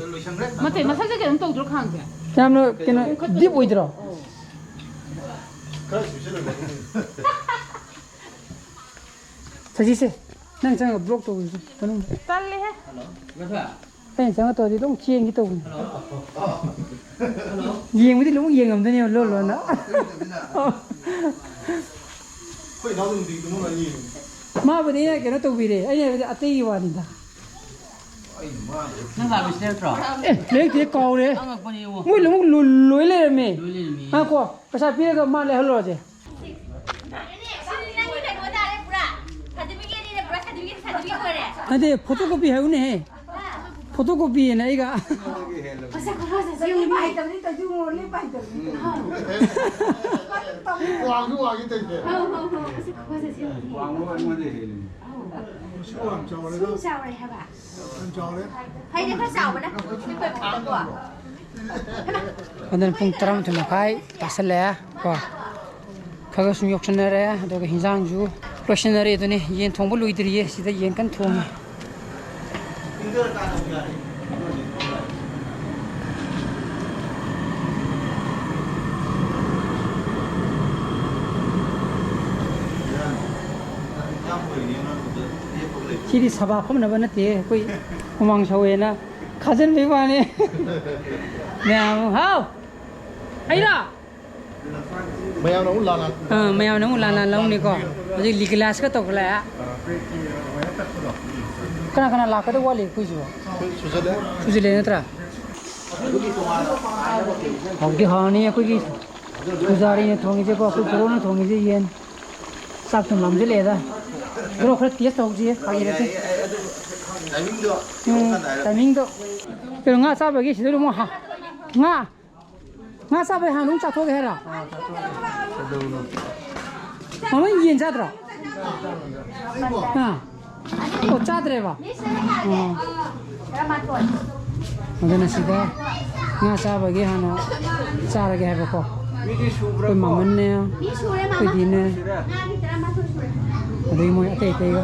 ꯅꯠꯇꯦ, ꯃꯊꯛꯇ ꯀꯩꯅꯣꯝ ꯇꯧꯗ꯭ꯔꯣ ꯈꯥꯡꯁꯦ? ꯌꯥꯝꯅ ꯀꯩꯅꯣ ꯗꯤꯞ ꯑꯣꯏꯗ꯭ꯔꯣ? ꯑꯣ꯫ ꯁꯖꯤꯁꯦ, ꯅꯪ ꯆꯪꯉꯒ ꯕ꯭ꯂꯣꯛ ꯇꯧꯔꯨꯁꯦ ꯃꯅꯨꯡꯗ꯫ ꯇꯜꯂꯦꯍꯦ꯫ ꯑꯩꯅ ꯆꯪꯉꯛꯇꯧꯔꯗꯤ ꯑꯗꯨꯝ ꯆꯦꯟꯒꯦ ꯇꯧꯕꯅꯤ꯫ ꯌꯦꯡꯕꯗꯤ ꯑꯗꯨꯝ ꯌꯦꯡꯉꯝꯗꯣꯏꯅꯦꯕ ꯂꯣꯟ ꯂꯣꯟꯅ꯫ ꯑꯩꯈꯣꯏ ꯏꯅꯥꯎ ꯅꯨꯄꯤꯗꯨꯃ ꯂꯣꯏ ꯌꯦꯡꯉꯤ꯫ ꯃꯥꯕꯨꯗꯤ ꯑꯩꯅ ꯀꯩꯅꯣ ꯇꯧꯕꯤꯔꯦ, ꯑꯩꯅ ꯍꯥꯏꯕꯗꯤ ꯑꯇꯩꯒꯤ ꯋꯥꯅꯤꯗ꯫ ꯑꯩꯅ ꯃꯥ ꯅꯪ ꯂꯥꯛꯄꯁꯤ ꯅꯠꯇ꯭ꯔꯣ? ꯑꯦ, ꯂꯩꯔꯛꯇꯦ, ꯀꯥꯎꯔꯦ꯫ ꯑꯉꯛꯄꯅꯤ ꯏꯕꯨꯡꯉꯣ꯫ ꯃꯣꯏ ꯂꯧꯕꯨꯛ ꯂꯣꯏ ꯂꯣꯏ ꯂꯩꯔꯝꯃꯦ꯫ ꯂꯣꯏ ꯂꯩꯔꯝꯃꯤ꯫ ꯉꯥꯏꯈꯣ, ꯄꯩꯁꯥ ꯄꯤꯔꯒ ꯃꯥ ꯂꯩꯍꯜꯂꯨꯔꯁꯦ꯫ ꯅꯪꯒꯤ ꯀꯩꯅꯣ ꯇꯥꯔꯦ ꯄꯨꯔꯥ꯫ ꯁꯥꯔꯇꯤꯐꯤꯀꯦꯠꯅꯤꯅꯦ ꯄꯨꯔꯥ, ꯁꯥꯔꯇꯤꯐꯤꯀꯦꯠ, ꯁꯥꯔꯇꯤꯐꯤꯀꯦꯠ ꯑꯣꯏꯔꯦ꯫ ꯅꯠꯇꯦ, ꯐꯣꯇꯣ ꯀꯣꯄꯤ ꯍꯥꯏꯕꯅꯦꯍꯦ꯫ ꯐꯣꯇꯣ ꯀꯣꯄꯤꯅ ꯑꯩꯒ꯫ ꯃꯁꯛ ꯈꯨꯐꯖꯁꯦ ꯌꯦꯡꯉꯨꯅꯦ꯫ ꯂꯦꯞꯄ ꯍꯩꯇꯕꯅꯤ, ꯇꯩꯁꯨ ꯂꯦꯞꯄ ꯍꯩꯇꯕꯅꯤ꯫ ꯋꯥꯡꯁꯨ ꯋꯥꯡꯉꯤ ꯇꯧꯔꯤꯁꯦ꯫ ꯍꯣ, ꯍꯣ, ꯍꯣ, ꯃꯁꯛ ꯈꯨꯐꯖꯁꯦ ꯌꯦꯡꯉꯨꯅꯦ꯫ ꯋꯥꯡꯕ ꯑꯩꯉꯣꯟꯗ ꯍꯦꯜꯂꯤꯅꯦ꯫ ꯁꯤ ꯋꯥꯡ ꯆꯥꯎꯔꯦꯗ꯫ ꯁꯨꯝ ꯆꯥꯎꯔꯦ ꯍꯥꯏꯕ꯫ ꯌꯥꯝ ꯆꯥꯎꯔꯦ꯫ ꯐꯩꯅꯦ ꯈꯔ ꯆꯥꯎꯕꯅ꯫ ꯄꯤꯛꯄ ꯄꯤꯛꯄꯀꯣ꯫ ꯑꯗꯨꯅ ꯄꯨꯡ ꯇꯔꯥꯃꯥꯊꯣꯏ ꯃꯈꯥꯏ ꯇꯥꯁꯜꯂꯛꯑꯦ ꯀꯣ꯫ ꯈꯔ ꯈꯔ ꯁꯨꯝ ꯌꯧꯁꯟꯅꯔꯦ, ꯑꯗꯨꯒ ꯍꯤꯟꯖꯥꯡꯁꯨ ꯂꯣꯏꯁꯟꯅꯔꯦ꯫ ꯑꯗꯨꯅꯤ, ꯌꯦꯟ ꯊꯣꯡꯕ ꯂꯣꯏꯗ꯭ꯔꯤꯌꯦ, ꯁꯤꯗ ꯌꯦꯟ ꯀꯟꯅ ꯊꯣꯡꯉꯤ꯫ ꯁꯤꯗꯤ ꯁꯥꯕ ꯐꯝꯅꯕ ꯅꯠꯇꯦ, ꯑꯩꯈꯣꯏ ꯍꯨꯃꯥꯡ ꯁꯧꯋꯦꯅ ꯈꯥꯖꯤꯟꯕꯩ ꯋꯥꯅꯤ꯫ ꯃꯌꯥꯝ, ꯍꯥꯎ! ꯑꯩꯔꯣ? ꯃꯌꯥꯝꯅ ꯑꯃꯨꯛ ꯂꯥꯟꯅ ꯑꯥ, ꯃꯌꯥꯝꯅ ꯑꯃꯨꯛ ꯂꯥꯟꯅ ꯂꯧꯅꯤꯀꯣ꯫ ꯍꯧꯖꯤꯛ ꯂꯤꯒꯂꯥꯁꯀ ꯇꯧꯈꯠꯂꯛꯑꯦ꯫ ꯀꯅꯥ ꯀꯅꯥ ꯂꯥꯛꯀꯗꯧ ꯋꯥꯠꯂꯤ ꯑꯩꯈꯣꯏꯁꯤꯕꯣ? ꯁꯨꯖꯜꯂꯦ꯫ ꯁꯨꯖꯤꯜꯂꯦ ꯅꯠꯇ꯭ꯔꯥ? ꯍꯧꯗꯤ ꯍꯥꯎꯅꯤ ꯑꯩꯈꯣꯏꯒꯤ ꯄꯨꯖꯥꯔꯤꯅ ꯊꯣꯡꯉꯤꯁꯦꯀꯣ, ꯑꯩꯈꯣꯏ ꯕꯣꯔꯣꯅ ꯊꯣꯡꯉꯤꯁꯦ ꯌꯦꯟ꯫ ꯆꯥꯛꯇꯨ ꯂꯥꯝꯁꯤꯜꯂꯛꯑꯦꯗ꯫ ꯕꯣꯔꯣ, ꯈꯔ ꯇꯦꯁ ꯇꯧꯍꯧꯁꯤꯌꯦ, ꯐꯥꯒꯤ ꯅꯠꯇꯦ꯫ ꯇꯥꯏꯃꯤꯡꯗꯣ ꯎꯝ, ꯇꯥꯏꯃꯤꯡꯗꯣ꯫ ꯀꯩꯅꯣ, ꯉꯥ ꯆꯥꯕꯒꯤ ꯁꯤꯗ ꯑꯃꯨꯛ ꯍꯥ-, ꯉꯥ, ꯉꯥ ꯆꯥꯕꯩ ꯍꯥꯟꯅ ꯑꯃꯨꯛ ꯆꯥꯊꯣꯛꯑꯒꯦ ꯍꯥꯏꯔꯣ? ꯃꯃꯣꯏ ꯌꯦꯟ ꯆꯥꯗ꯭ꯔꯣ? ꯑꯥ꯫ ꯑꯣ, ꯆꯥꯗ꯭ꯔꯦꯕ? ꯑꯣ꯫ ꯑꯗꯨꯅ ꯁꯤꯗ ꯉꯥ ꯆꯥꯕꯒꯤ ꯍꯥꯟꯅ ꯆꯥꯔꯒꯦ ꯍꯥꯏꯕꯀꯣ꯫ ꯑꯩꯈꯣꯏ ꯃꯃꯟꯅꯦ, ꯑꯩꯈꯣꯏꯗꯤꯅꯦ, ꯑꯗꯩ ꯃꯣꯏ ꯑꯇꯩ ꯑꯇꯩꯒ꯫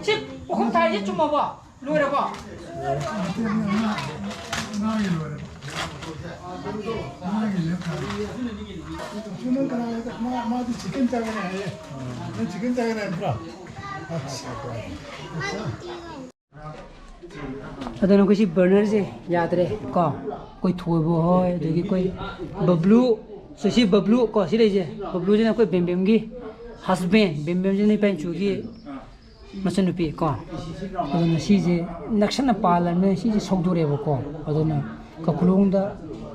ꯁꯤ ꯄꯨꯈꯝ ꯊꯥꯏꯁꯦ ꯆꯨꯝꯃꯕꯣ? ꯂꯣꯏꯔꯕꯣ? ꯉꯥꯒꯤ ꯂꯣꯏꯔꯦ꯫ ꯉꯥꯒꯤ ꯂꯦꯞꯈ꯭ꯔꯦ꯫ ꯅꯪ ꯀꯅꯥ? ꯃꯥ, ꯃꯥꯗꯤ chicken ꯆꯥꯒꯅꯤ ꯍꯥꯏꯌꯦ꯫ ꯅꯪ chicken ꯆꯥꯒꯅꯤ ꯍꯥꯏꯕ꯭ꯔꯣ? ꯑꯠꯆꯥ꯫ ꯑꯗꯨꯅ ꯑꯩꯈꯣꯏ ꯁꯤ burnerꯁꯦ ꯌꯥꯗ꯭ꯔꯦ ꯀꯣ꯫ ꯑꯩꯈꯣꯏ ꯊꯣꯏꯕ ꯍꯣꯏ, ꯑꯗꯒꯤ ꯑꯩꯈꯣꯏ ꯕꯕ꯭ꯂꯨ, ꯁꯤ, ꯁꯤ ꯕꯕ꯭ꯂꯨ ꯀꯣ, ꯁꯤ ꯂꯩꯁꯦ꯫ ꯕꯕ꯭ꯂꯨꯁꯤꯅ ꯑꯩꯈꯣꯏ ꯕꯦꯝꯕꯦꯝꯒꯤ husband, ꯕꯦꯝꯕꯦꯝꯁꯤꯅ ꯏꯄꯥ ꯏꯟꯆꯨꯒꯤ ꯃꯆꯟꯅꯨꯄꯤ ꯀꯣ꯫ ꯑꯗꯨꯅ ꯁꯤꯁꯦ ꯅꯛꯁꯟꯅ ꯄꯥꯜꯂꯕꯅꯤꯅ ꯁꯤꯁꯦ ꯁꯧꯗꯣꯔꯛꯑꯦꯕꯀꯣ꯫ ꯑꯗꯨꯅ ꯀꯈꯨꯂꯣꯡꯗ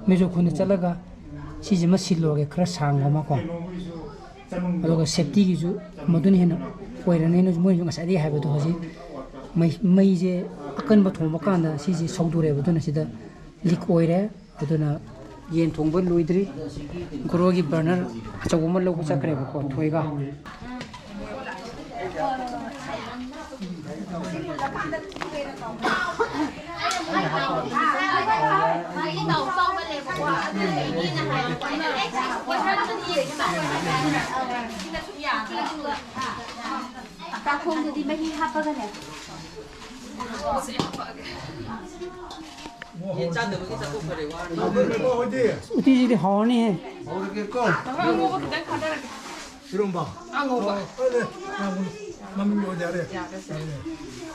ꯃꯦꯖꯣ ꯈꯨꯟꯗ ꯆꯠꯂꯒ ꯁꯤꯁꯤꯃ ꯁꯤꯜꯂꯨꯔꯒꯦ, ꯈꯔ ꯁꯥꯡꯕ ꯑꯃꯀꯣ꯫ ꯑꯗꯨꯒ safetyꯒꯤꯁꯨ ꯃꯗꯨꯅ ꯍꯦꯟꯅ ꯑꯣꯏꯔꯅꯤ꯫ ꯑꯩꯅ ꯃꯣꯏꯅꯁꯨ ꯉꯁꯥꯏꯗꯒꯤ ꯍꯥꯏꯕꯗꯣ, ꯍꯧꯖꯤꯛ ꯃꯩ, ꯃꯩꯁꯦ ꯑꯀꯟꯕ ꯊꯣꯡꯕ ꯀꯥꯟꯗ ꯁꯤꯁꯦ ꯁꯧꯗꯣꯔꯛꯑꯦꯕ, ꯑꯗꯨꯅ ꯁꯤꯗ leak ꯑꯣꯏꯔꯦ꯫ ꯑꯗꯨꯅ ꯌꯦꯟ ꯊꯣꯡꯕ ꯂꯣꯏꯗ꯭ꯔꯤ꯫ ꯒꯣꯔꯣꯒꯤ burner ꯑꯆꯧꯕ ꯑꯃ ꯂꯧꯕ ꯆꯠꯈ꯭ꯔꯦꯕꯀꯣ, ꯊꯣꯏꯒ꯫ ꯆꯥꯛꯈꯣꯝꯗꯨꯗꯤ ꯃꯍꯤ ꯍꯥꯞꯄꯒꯅꯦ꯫ ꯌꯦꯟ ꯆꯥꯗꯕꯒꯤ ꯆꯠꯊꯣꯛꯈ꯭ꯔꯦ, ꯋꯥꯔꯦ꯫ ꯎꯇꯤꯁꯤꯗꯤ ꯍꯥꯎꯔꯅꯤꯍꯦ꯫ ꯍꯧꯔꯒꯦꯀꯣ꯫ ꯏꯔꯣꯝꯕ꯫ ꯑꯉꯧꯕ꯫ ꯑꯣ, ꯑꯗꯨ ꯃꯃꯤꯡꯗꯣ ꯌꯥꯔꯦ꯫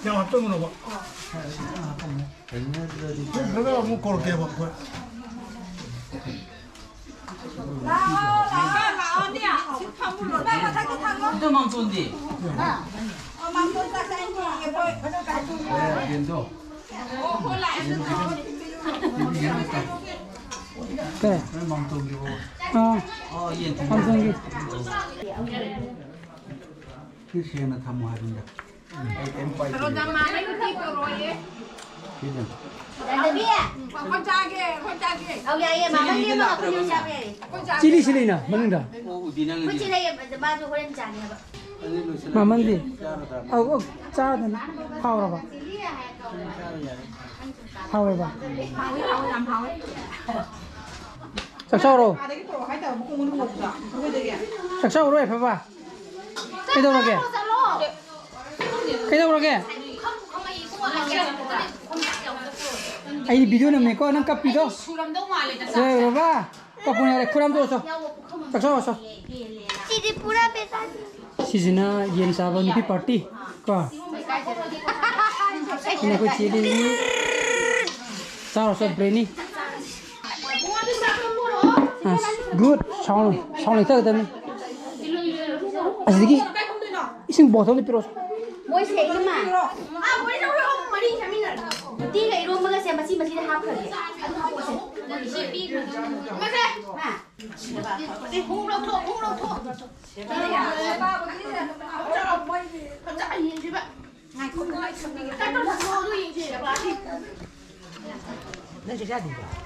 ꯌꯥꯝ ꯍꯥꯞꯆꯟꯒꯅꯣꯕ꯫ ꯊꯨꯝ ꯈꯔ ꯑꯃꯨꯛ ꯀꯧꯔꯛꯀꯦꯕ ꯑꯩꯈꯣꯏ꯫ ꯑꯗꯨ ꯃꯥꯡꯆꯣꯟꯗꯤ? ꯌꯦꯟꯗꯣ꯫ ꯀꯩ? ꯅꯣꯏ ꯃꯥꯡꯆꯣꯟꯒꯤꯕꯣ? ꯑꯥ, ꯑꯣ, ꯌꯦꯟ ꯊꯣꯡꯕ꯫ ꯃꯥꯡꯆꯣꯟꯒꯤ꯫ ꯁꯤ ꯁꯦꯡꯅ ꯊꯝꯃꯣ ꯍꯥꯏꯕꯅꯤꯗ꯫ ꯑꯩ ꯀꯩꯝ ꯄꯥꯏꯗꯦ꯫ ꯁꯤꯅ꯫ ꯑꯩꯈꯣꯏ ꯆꯥꯒꯦ, ꯑꯩꯈꯣꯏ ꯆꯥꯒꯦ꯫ ꯑꯧ, ꯌꯥꯏꯌꯦ, ꯃꯥꯃꯥꯒꯤ ꯑꯃ ꯑꯩꯈꯣꯏ ꯌꯨꯝ ꯆꯥꯕ ꯌꯥꯏꯌꯦ꯫ ꯆꯤꯂꯤ ꯁꯤ ꯂꯩꯅ ꯃꯅꯨꯡꯗ꯫ ꯑꯣ, ꯎꯗꯤ ꯅꯪꯒꯤꯗꯤ꯫ ꯑꯩꯈꯣꯏ ꯆꯦ ꯂꯩꯌꯦ, ꯃꯥꯁꯨ ꯍꯣꯔꯦꯟ ꯆꯥꯅꯤ ꯍꯥꯏꯕ꯫ ꯑꯗꯨꯗꯤ ꯂꯣꯏꯁꯤꯜꯂꯒꯦ꯫ ꯃꯃꯟꯗꯤ? ꯆꯥꯔꯗ꯭ꯔꯥ? ꯑꯧ, ꯑꯧ, ꯆꯥꯗꯅ꯫ ꯍꯥꯎꯔꯕ? ꯆꯥꯕ ꯌꯥꯔꯦ꯫ ꯍꯥꯎꯋꯦꯕ? ꯍꯥꯎꯋꯤ, ꯍꯥꯎꯋꯤ, ꯌꯥꯝ ꯍꯥꯎꯋꯤ꯫ ꯆꯥꯛ ꯆꯥꯎꯔꯣ꯫ ꯑꯥꯗꯒꯤ ꯄꯨꯔꯛꯑꯣ ꯍꯥꯏꯗꯕ ꯃꯈꯣꯡ ꯃꯔꯨ ꯉꯧꯕꯗꯣ꯫ ꯑꯩꯈꯣꯏꯗꯒꯤ꯫ ꯆꯥꯛ ꯆꯥꯎꯔꯣ, ꯌꯥꯏꯐꯕ꯫ ꯀꯩꯗꯧꯔꯒꯦ? ꯆꯠꯂꯣ꯫ ꯀꯩꯗꯧꯔꯒꯦ? ꯈꯪꯕꯨ ꯈꯪꯉꯛꯏ ꯏꯕꯨꯡꯉꯣ꯫ ꯑꯩ ꯚꯤꯗꯤꯑꯣ ꯅꯝꯃꯦꯀꯣ, ꯅꯪ ꯀꯞꯄꯤꯗꯣ꯫ ꯁꯨꯔꯝꯗꯧ ꯃꯥꯜꯂꯦꯗ, ꯆꯥꯛꯁꯦ꯫ ꯂꯣꯏꯔꯕ? ꯀꯞꯄꯨꯅꯦ, ꯌꯥꯔꯦ, ꯈꯨꯔꯝꯗꯣ ꯆꯣ꯫ ꯆꯥꯛ ꯆꯥꯔꯣ ꯆꯣ꯫ ꯁꯤꯗꯤ ꯄꯨꯔꯥ ꯕꯦꯔꯥꯅꯤ꯫ ꯁꯤꯁꯤꯅ ꯌꯦꯟ ꯆꯥꯕ ꯅꯨꯄꯤ ꯄꯥꯔꯇꯤ ꯀꯣ꯫ ꯁꯤꯅ ꯑꯩꯈꯣꯏ ꯆꯦꯗꯤ ꯆꯥꯔꯣ ꯆꯣ, ꯕ꯭ꯔꯦꯅꯤ꯫ ꯑꯁ, ꯒꯨꯗ ꯁꯥꯎꯟ, ꯁꯥꯎꯟ ꯂꯩꯊꯒꯗꯕꯅꯤ꯫ ꯑꯁꯤꯗꯒꯤ ꯏꯁꯤꯡ ꯕꯣꯇꯜ ꯑꯃ ꯄꯤꯔꯛꯑꯣ꯫ ꯃꯣꯏꯁꯦ ꯏꯃꯥ, ꯎꯇꯤꯒ ꯏꯔꯣꯝꯕꯒꯁꯦ ꯃꯆꯤ ꯃꯆꯤꯗ ꯍꯥꯞꯈ꯭ꯔꯒꯦ꯫ ꯑꯗꯨ ꯍꯥꯞꯄꯛꯑꯣꯁꯦ꯫ ꯍꯥ?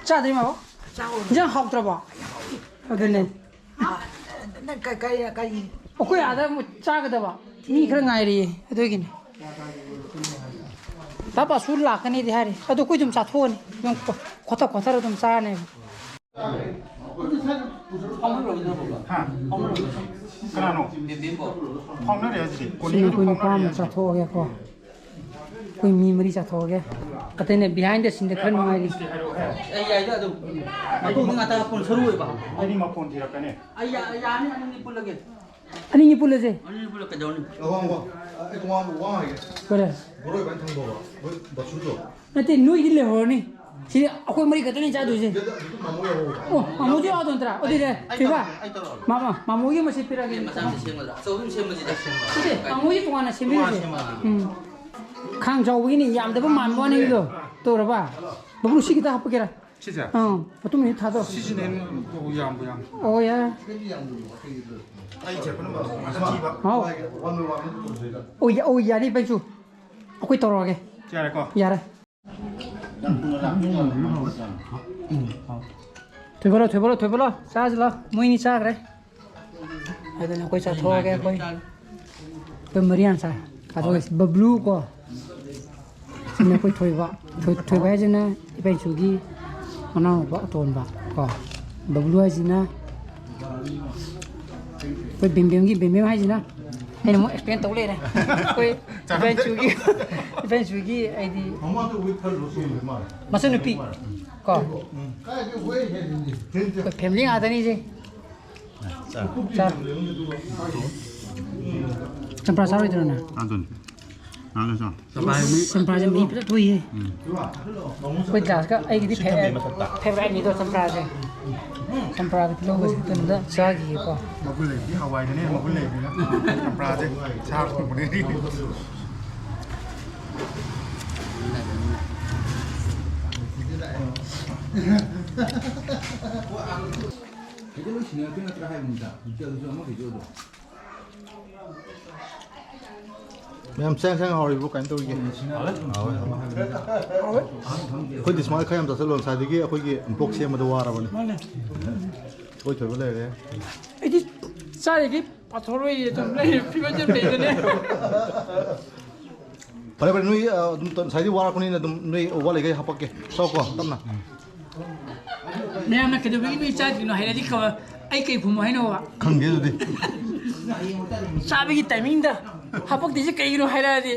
ꯆꯥꯗ꯭ꯔꯤ, ꯃꯥꯕꯣ? ꯏꯟꯖꯥꯡ ꯍꯥꯎꯇ꯭ꯔꯕꯣ? ꯑꯗꯨꯅꯦ꯫ ꯅꯪ ꯀ-, ꯀ-, ꯀꯔꯤ? ꯑꯩꯈꯣꯏ ꯑꯥꯗ ꯑꯃꯨꯛ ꯆꯥꯒꯗꯕ ꯃꯤ ꯈꯔ ꯉꯥꯏꯔꯤꯌꯦ, ꯑꯗꯨꯒꯤꯅꯦ꯫ ꯇꯥ ꯕꯥꯁꯨ ꯂꯥꯛꯀꯅꯤꯗꯤ ꯍꯥꯏꯔꯤ, ꯑꯗꯣ ꯑꯩꯈꯣꯏ ꯑꯗꯨꯝ ꯆꯥꯊꯣꯛꯑꯅꯤ꯫ ꯑꯗꯨꯝ ꯈꯣ-, ꯈꯣꯠꯊ ꯈꯣꯠꯊꯔ ꯑꯗꯨꯝ ꯆꯥꯔꯅꯦꯕ꯫ ꯍꯥ? ꯀꯅꯥꯅꯣ? ꯐꯥꯎꯅꯔꯦ ꯍꯥꯏꯁꯤꯗꯤ꯫ ꯁꯤꯅ ꯑꯩꯈꯣꯏ ꯅꯨꯄꯥ ꯑꯃ ꯆꯥꯊꯣꯛꯑꯒꯦꯀꯣ꯫ ꯑꯩꯈꯣꯏ ꯃꯤ ꯃꯔꯤ ꯆꯥꯊꯣꯛꯑꯒꯦ꯫ ꯑꯇꯩꯅ behind the scene ꯗ ꯈꯔ ꯅꯨꯡꯉꯥꯏꯔꯤ꯫ ꯑꯦ, ꯌꯥꯏꯗ ꯑꯗꯨꯝ꯫ ꯃꯇꯨꯡꯗꯤ ꯉꯥꯛꯇ ꯍꯥꯞꯄꯅ ꯁꯔꯨ ꯑꯣꯏꯕ꯫ ꯑꯩꯗꯤ ꯃꯐꯣꯟ ꯊꯤꯔꯛꯀꯅꯤ꯫ ꯑꯩ ꯌꯥ-, ꯌꯥꯅꯤ, ꯑꯅꯤꯅꯤ ꯄꯨꯜꯂꯒꯦ꯫ ꯑꯅꯤꯅꯤ ꯄꯨꯜꯂꯁꯦ꯫ ꯑꯅꯤꯅꯤ ꯄꯨꯜꯂ ꯀꯩꯗꯧꯅꯤ? ꯑ, ꯋꯥ, ꯋꯥ, ꯑ, ꯑꯩ ꯇꯣꯉꯥꯟꯕ ꯋꯥ ꯍꯥꯏꯒꯦ꯫ ꯀꯔꯤ? ꯕꯣꯔꯣꯏ ꯏꯕꯥꯅꯤ ꯊꯪꯗꯧꯕ, ꯃꯣꯏ ꯕꯁꯨꯗꯣ꯫ ꯅꯠꯇꯦ, ꯅꯣꯏꯗꯤ ꯂꯩꯍꯧꯔꯅꯤ꯫ ꯁꯤꯗꯤ ꯑꯩꯈꯣꯏ ꯃꯔꯤ ꯈꯛꯇꯅꯤ ꯆꯥꯗꯣꯏꯁꯦ꯫ ꯑꯗꯨ ꯃꯥꯃꯣ ꯌꯥꯎꯍꯧꯕ꯫ ꯑꯣ, ꯃꯥꯃꯣꯁꯨ ꯌꯥꯎꯗꯣꯏ ꯅꯠꯇ꯭ꯔꯥ? ꯑꯗꯨꯏꯗꯤ ꯑꯩ ꯊꯣꯏꯕ꯫ ꯇꯧꯔꯛꯑꯣ, ꯑꯩ ꯇꯧꯔꯛꯑꯣ꯫ ꯃꯥꯃ, ꯃꯥꯃꯣꯒꯤ ꯑꯃ ꯁꯤ ꯄꯤꯔꯛꯑꯒꯦ꯫ ꯑꯦ, ꯃꯆꯥ ꯑꯃ ꯁꯦꯝꯒꯗ꯭ꯔꯥ? ꯑꯆꯧꯕ ꯑꯃ ꯁꯦꯝꯕꯁꯤꯗ꯫ ꯅꯠꯇꯦ, ꯃꯥꯃꯣꯒꯤ ꯇꯣꯉꯥꯟꯅ ꯁꯦꯝꯕꯤꯔꯁꯦ꯫ ꯇꯣꯉꯥꯟꯅ ꯁꯦꯝꯃꯛꯑꯒꯦ꯫ ꯎꯝ꯫ ꯈꯥꯡ ꯆꯥꯎꯕꯒꯤꯅꯤ, ꯌꯥꯝꯗꯕ ꯃꯥꯟꯕ ꯋꯥꯅꯤ ꯑꯗꯣ꯫ ꯇꯧꯔꯕ? ꯕꯕ꯭ꯂꯨ, ꯁꯤ ꯈꯤꯇ ꯍꯥꯞꯄꯛꯀꯦꯔꯥ? ꯁꯤꯁꯦ? ꯑꯥ, ꯃꯇꯨꯝ ꯑꯅꯤ ꯊꯥꯗꯣ꯫ ꯁꯤꯁꯤꯅ ꯍꯦꯟꯅ ꯌꯥꯝꯕꯨ ꯌꯥꯝ꯫ ꯑꯣ, ꯌꯥꯔꯦ꯫ ꯑꯩ ꯆꯦ ꯄꯨꯝꯅꯃꯛ ꯃꯁꯛ ꯊꯤꯕ꯫ ꯍꯥꯎ꯫ ꯑꯣ, ꯌꯥ-, ꯑꯣ, ꯌꯥꯅꯤ, ꯏꯕꯥꯏꯁꯨ꯫ ꯑꯩꯈꯣꯏ ꯇꯧꯔꯛꯑꯒꯦ꯫ ꯌꯥꯔꯦꯀꯣ? ꯌꯥꯔꯦ꯫ ꯊꯣꯏꯕꯂꯣ, ꯊꯣꯏꯕꯂꯣ, ꯊꯣꯏꯕꯂꯣ, ꯆꯥꯁꯤ ꯂꯥꯎ꯫ ꯃꯣꯏꯅꯤ ꯆꯥꯈ꯭ꯔꯦ꯫ ꯑꯗꯨꯅ ꯑꯩꯈꯣꯏ ꯆꯥꯊꯣꯛꯑꯒꯦ, ꯑꯩꯈꯣꯏ꯫ ꯑꯩꯈꯣꯏ ꯃꯔꯤ ꯍꯥꯟꯅ ꯆꯥꯏ꯫ ꯆꯥꯊꯣꯛꯑꯁꯤ꯫ ꯕꯕ꯭ꯂꯨ ꯀꯣ꯫ ꯁꯤꯅ ꯑꯩꯈꯣꯏ ꯊꯣꯏꯕ꯫ ꯊꯣꯏ-, ꯊꯣꯏꯕ ꯍꯥꯏꯁꯤꯅ ꯏꯕꯦꯟꯆꯨꯒꯤ ꯃꯅꯥꯎꯅꯨꯄꯥ ꯑꯇꯣꯟꯕ ꯀꯣ꯫ ꯕꯕ꯭ꯂꯨ ꯍꯥꯏꯁꯤꯅ ꯑꯩꯈꯣꯏ ꯕꯦꯝꯕꯦꯝꯒꯤ, ꯕꯦꯝꯕꯦꯝ ꯍꯥꯏꯁꯤꯅ ꯑꯩꯅ ꯑꯃꯨꯛ ꯑꯦꯛꯁꯄ꯭ꯂꯦꯟ ꯇꯧ ꯂꯩꯔꯦ꯫ ꯑꯩꯈꯣꯏ ꯏꯚꯦꯟꯆꯨꯒꯤ, ꯏꯚꯦꯟꯆꯨꯒꯤ ꯑꯩꯗꯤ ꯃꯆꯟꯅꯨꯄꯤ ꯀꯣ, ꯑꯩꯈꯣꯏ ꯐꯦꯃꯤꯂꯤ ꯉꯥꯛꯇꯅꯤꯁꯦ꯫ ꯆꯥ꯫ ꯆꯝꯄ꯭ꯔꯥ ꯆꯥꯔꯣꯏꯗ꯭ꯔꯣ ꯅꯪ? ꯑꯗꯨꯅꯤ꯫ ꯆꯝꯄ꯭ꯔꯥꯁꯦ ꯃꯍꯤ ꯐꯖꯅ ꯊꯣꯛꯏꯍꯦ꯫ ꯑꯩꯈꯣꯏ ꯒ꯭ꯂꯥꯁꯀ ꯑꯩꯒꯤꯗꯤ ꯐꯦ-, ꯐꯦꯚꯣꯔꯥꯏꯠꯅꯤꯗꯣ ꯆꯝꯄ꯭ꯔꯥꯁꯦ꯫ ꯆꯝꯄ꯭ꯔꯥꯒ ꯇꯤꯜꯍꯧꯒꯁꯦ ꯑꯗꯨꯝꯗ ꯆꯥꯈꯤꯒꯦꯀꯣ꯫ ꯃꯒꯨꯟ ꯂꯩꯕꯗꯤ ꯍꯋꯥꯏꯗꯅ ꯍꯦꯟꯅ ꯃꯒꯨꯟ ꯂꯩꯕꯅꯤꯅ ꯆꯝꯄ꯭ꯔꯥꯁꯦ ꯁꯥ ꯊꯣꯡꯕꯗꯒꯤ ꯍꯦꯛꯇ ꯂꯣꯏ ꯁꯤꯟꯅꯔꯛꯇꯣꯏ ꯅꯠꯇ꯭ꯔꯥ ꯍꯥꯏꯕꯅꯤꯗ꯫ ꯍꯧꯖꯤꯛꯇꯤ ꯑꯗꯨꯁꯨ ꯑꯃ ꯀꯩꯁꯨ ꯑꯗꯨꯝ꯫ ꯃꯌꯥꯝ ꯆꯦꯡ ꯆꯦꯡ ꯍꯥꯎꯔꯤꯕ꯭ꯔꯣ? ꯀꯃꯥꯏꯅ ꯇꯧꯔꯤꯒꯦ? ꯍꯥꯎꯋꯦ, ꯍꯥꯎꯋꯦ꯫ ꯑꯩꯈꯣꯏꯗꯤ ꯁꯨꯃꯥꯏꯅ ꯈꯔ ꯌꯥꯝ ꯆꯥꯁꯤꯜꯂꯣ꯫ ꯉꯁꯥꯏꯗꯒꯤ ꯑꯩꯈꯣꯏꯒꯤ ꯕ꯭ꯂꯣꯛ ꯁꯦꯝꯕꯗ ꯋꯥꯔꯕꯅꯤ꯫ ꯃꯥꯅꯦ꯫ ꯊꯣꯏ ꯊꯣꯏꯕ ꯂꯩꯔꯦ꯫ ꯑꯩꯗꯤ ꯆꯥꯔꯤꯈꯩ ꯄꯥꯊꯣꯛꯂꯣꯏꯌꯦ, ꯑꯗꯨꯝ ꯂꯩ, ꯐꯤꯕꯝꯁꯦ ꯂꯩꯕꯅꯦ꯫ ꯐꯔꯦ, ꯐꯔꯦ, ꯅꯣꯏ, ꯑ, ꯑꯗꯨꯝ ꯉꯁꯥꯏꯗꯤ ꯋꯥꯔꯛꯄꯅꯤꯅ ꯑꯗꯨꯝ ꯅꯣꯏ ꯋꯥꯠꯂꯤꯈꯩ ꯍꯥꯄꯛꯀꯦ꯫ ꯆꯥꯎꯀꯣ, ꯇꯞꯅ꯫ ꯃꯌꯥꯝꯅ ꯀꯩꯗꯧꯕꯒꯤ ꯅꯣꯏ ꯆꯥꯗ꯭ꯔꯤꯅꯣ ꯍꯥꯏꯔꯗꯤ ꯀ-, ꯑꯩ ꯀꯩ ꯈꯨꯝꯃꯣ ꯍꯥꯏꯅꯣꯕ? ꯈꯪꯗꯦ ꯑꯗꯨꯗꯤ꯫ ꯆꯥꯕꯒꯤ ꯇꯥꯏꯃꯤꯡꯗ ꯍꯥꯄꯛꯇ꯭ꯔꯤꯁꯦ ꯀꯩꯒꯤꯅꯣ ꯍꯥꯏꯔꯛꯑꯗꯤ?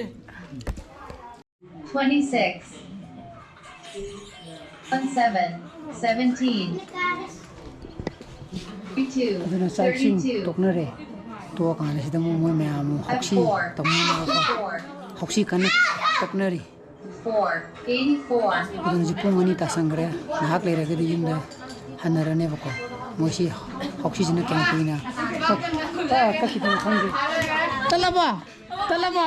Twenty-six. One seven, seventeen. Thirty-two, ꯑꯗꯨꯅ ꯆꯥꯛ ꯏꯁꯤꯡ thirty-two. ꯇꯣꯛꯅꯔꯦ꯫ ꯇꯣꯛꯑꯀꯥꯟꯗ ꯁꯤꯗ ꯑꯃꯨꯛ ꯃꯣꯏ ꯃꯌꯥꯝ ꯑꯃꯨꯛ ꯍꯧꯁꯤ ꯇꯧꯅꯅꯕꯀꯣ꯫ Four. ꯍꯧꯁꯤ ꯀꯟꯅ ꯇꯛꯅꯔꯤ꯫ Four, eighty-four. ꯑꯗꯨꯅ ꯍꯧꯖꯤꯛ ꯄꯨꯡ ꯑꯅꯤ ꯇꯥꯁꯟꯈ꯭ꯔꯦ꯫ ꯉꯥꯏꯍꯥꯛ ꯂꯩꯔꯒꯗꯤ ꯌꯨꯝꯗ ꯍꯟꯅꯔꯅꯦꯕꯀꯣ꯫ ꯃꯣꯏꯁꯤ ꯍꯧꯁꯤꯁꯤꯅ ꯀꯌꯥꯝ ꯀꯨꯏꯅ ꯀꯛ-, ꯀꯛ-, ꯀꯛꯈꯤꯗꯣꯏꯅꯣ ꯈꯪꯗꯦ꯫ ꯇꯠꯂꯕꯣ? ꯇꯠꯂꯕꯣ?